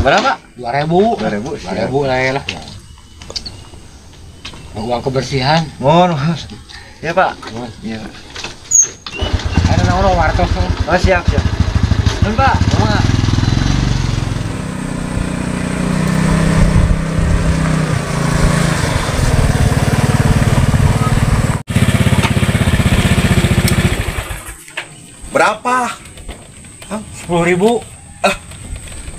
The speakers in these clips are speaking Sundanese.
Seberapa? 2000. 2000. 2000 lah ya lah. Uang kebersihan. Mohon. Ya, Pak. Mohon. Iya. Ada orang wartos. Oh, siap, siap. Nun, Pak. Mohon. Berapa? 10.000.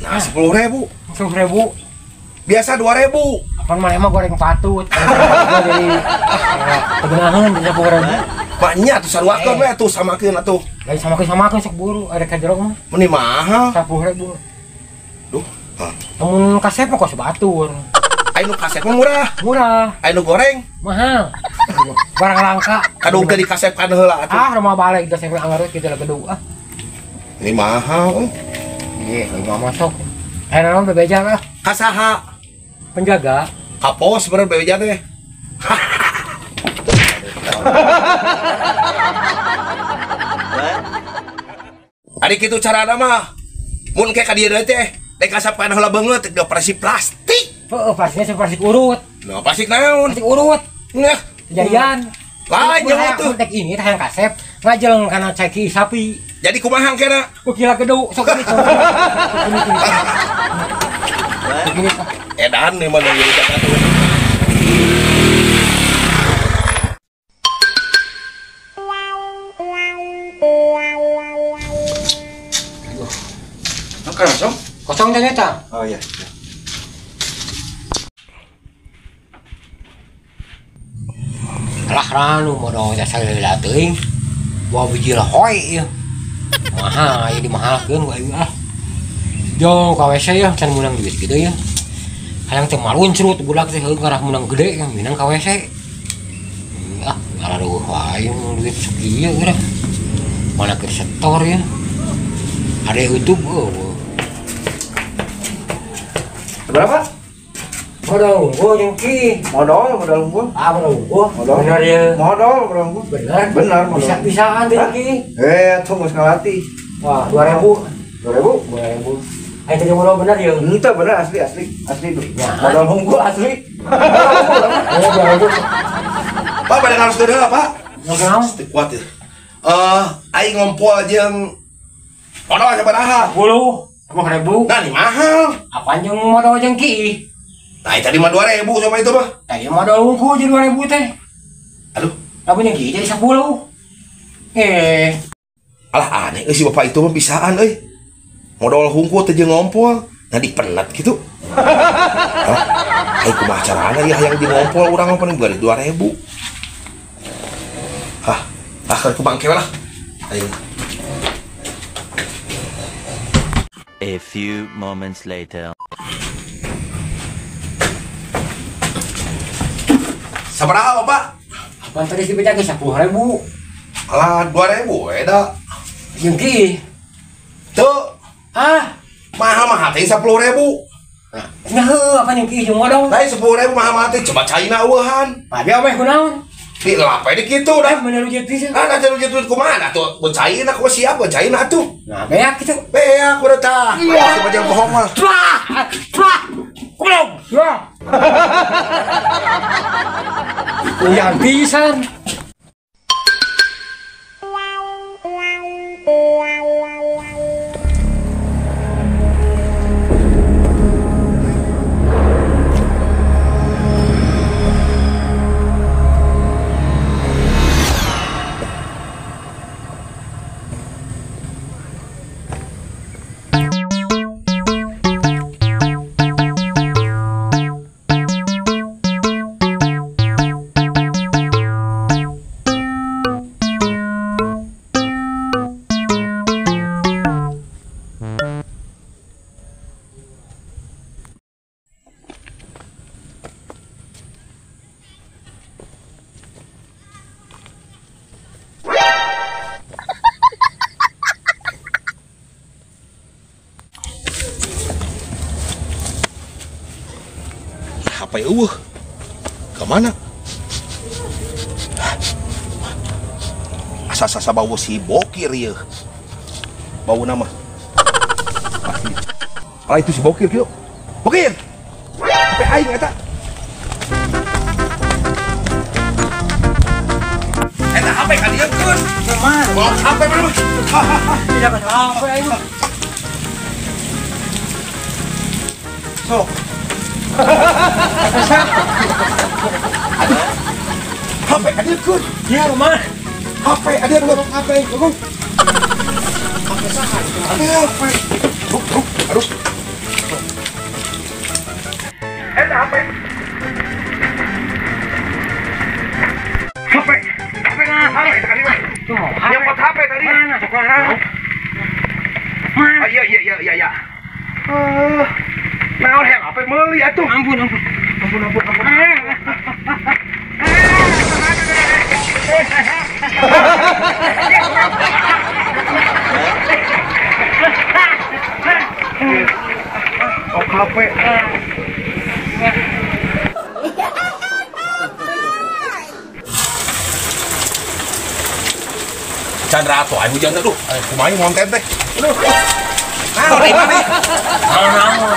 Nah, 10.000. 10.000. Biasa 2.000. Apaan mah emang goreng patut. Jadi tegenahan jadi 10.000. Banyak tuh saruakeun we atuh samakeun atuh. Lain samakeun sok buru ada ka jero mah. Meni mahal. 10.000. Duh. Mun kasep mah kos batur. Anu kasep mah murah. Murah. Anu goreng mahal. Barang langka. Kadung teh dikasepkan heula atuh. Ah, rumah balik geus sampe anggar kitu lah gedung ah. Ini mahal. Iya, lima masuk. Naon bebeja lah. Kasaha? Penjaga. Kapos bener bebeja teh. Ari kitu carana mah. Mun ke ka dieu deui teh, rek kasapkan heula beungeut dioperasi plastik. Heeh, plastiknya plastik urut. Nah, plastik naon? Plastik urut. Nah, kejadian. Lain nyawa tuh. Tek ini teh yang kasep ngajeleng kana ceki sapi. Jadi kumaha kena? Ku kira gedung sok ini. Begini. Edan nih mana jadi atuh. Kosong? Kosong ternyata. Oh iya. Lah ranu modal jasa heula teuing. Bawa biji lahoy ieu. Mahal, ieu dimahalkeun ku aing ah. Jo ka WC ya can meunang duit gitu ya. Hayang teh maluncrut budak teh heuh ngarah meunang gede yang minang ka WC. Ah, ngararuh wae duit sakieu geura. Mana keur setor ya. Ada YouTube eueuh. Berapa? Modal unggul jeung ki. Modal unggul. Ah, modal unggul. Modal. Bener ya. Modal unggul. Bener. Bener modal. Bisa-bisaan teh ki. Tuh geus ngalatih. Wah, 2000. 2000? 2000. Ayo teh modal bener ya. Henteu bener asli asli. Asli tuh. Ya. Modal unggul asli. Oh, 2000. Pak, pada harus deui heula, Pak. Naon? Kuat ya. Aing ngompol jeung modal sabaraha? 10. 10.000. Nah, ini mahal. Apaan jeung modal jeung ki? Nah, tadi mah 2000 sama itu mah. Tadi modal unggul jadi 2000 teh. Aduh. Lamun jeung ki jadi 10. Alah aneh euy si bapak itu mah bisaan euy. Modal hungkul teh jeung ngompol. Nah dipenat gitu. Hah? Ai kumaha carana ya hayang jeung ngompol urang mah paling bari 2000. Hah, ah ku bangke lah. Ayo. A few moments later. Sabaraha, Bapak? Apaan tadi si beja ge 10.000. Alah, 2000 we da. Jeung ki. Teu. Ah, mahal-mahal teh 10.000. Nah, heuh apa jeung ki jeung modal? Lain 10.000 mahal-mahal teh coba caina eueuhan. Ah, dia mah kunaon? Di lapai di kitu dah. Bener duit pisan. Ah, nah duit kumaha atuh? Mun caina ku siap mun caina atuh. Nah, beak kitu. Beak udah tah. Iya. Si bajang bohong mah. Wah! Wah! Goblok. Wah. Uyang pisan. Apa ya eueuh? Ke mana? Asa-asa bau si bokir ieu. Bau nama. Pasti. Alah itu si Bokir kieu. Bokir. HP aing eta. Eta HP ka dieu keun. Kumaha? Bawa HP berapa? Tidak ada HP aing. Sok. Aduh. HP ka dieu keun. Ya, kumaha? HP ka dieu keun. HP, guguk. HP saha itu? HP. Ruk, aduh. Eta HP. HP. HP nah, HP tadi mah. Tuh, nyopot HP tadi. Mana sekarang? Mana? Ah, iya. Naon hayang HP meuli atuh. Ampun. Ampun. Oh, HP. Chandra atuh aya hujan aduh, kumaha ngonten teh. Aduh. Naon ieu maneh?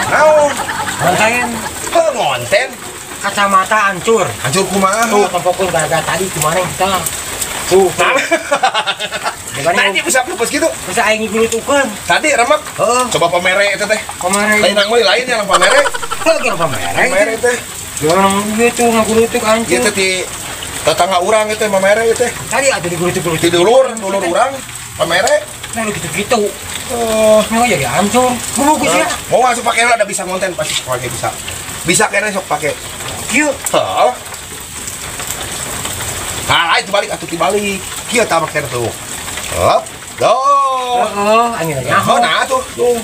Naon? Ngonten. Heuh ngonten. Kacamata hancur. Hancur kumaha? Tuh tempokeun gara-gara tadi kumaha tah. Tuh. Nah, ini bisa lupus gitu. Bisa aing ngulutukeun. Tadi remek. Heeh. Coba pamere eta teh. Pamere. Lain nang meuli lain yang pamere. Heuh keur pamere. Pamere teh. Orang gitu ngagulutuk hancur. Ieu teh di tetangga urang itu pamere ieu teh. Tadi atuh digulutuk-gulutuk. Di dulur urang pamere. Nah lu gitu-gitu. Oh, nyawa jadi hancur. Bubuk sih. Mau masuk pakai ada bisa konten pasti pakai bisa. Bisa kayaknya sok pakai. Kieu. Heeh. Nah, itu balik atuh dibalik. Kieu tah make tuh. Hop. Tuh. Heeh, angin aja. Oh, nah tuh. Tuh.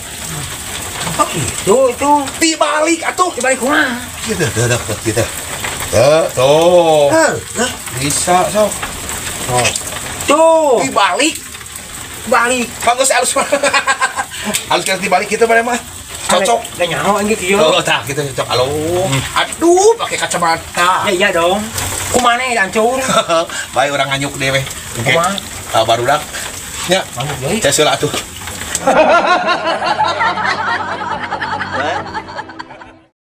Oh, gitu itu. Dibalik atuh. Dibalik kumaha? Gitu, tuh, gitu. Tuh. Heuh, bisa sok. Oh. Tuh. Dibalik. Balik. Bagus halus. Halus kan dibalik gitu mana mah. Cocok. Da nyaho anjing kieu. Oh, tah gitu cocok. Halo. Aduh, pakai kacamata. Ya iya dong. Kumaha hancur. Bae urang nganyuk deh weh. Kumaha? Ah barudak. Nya, manguk deui. Ces heula atuh.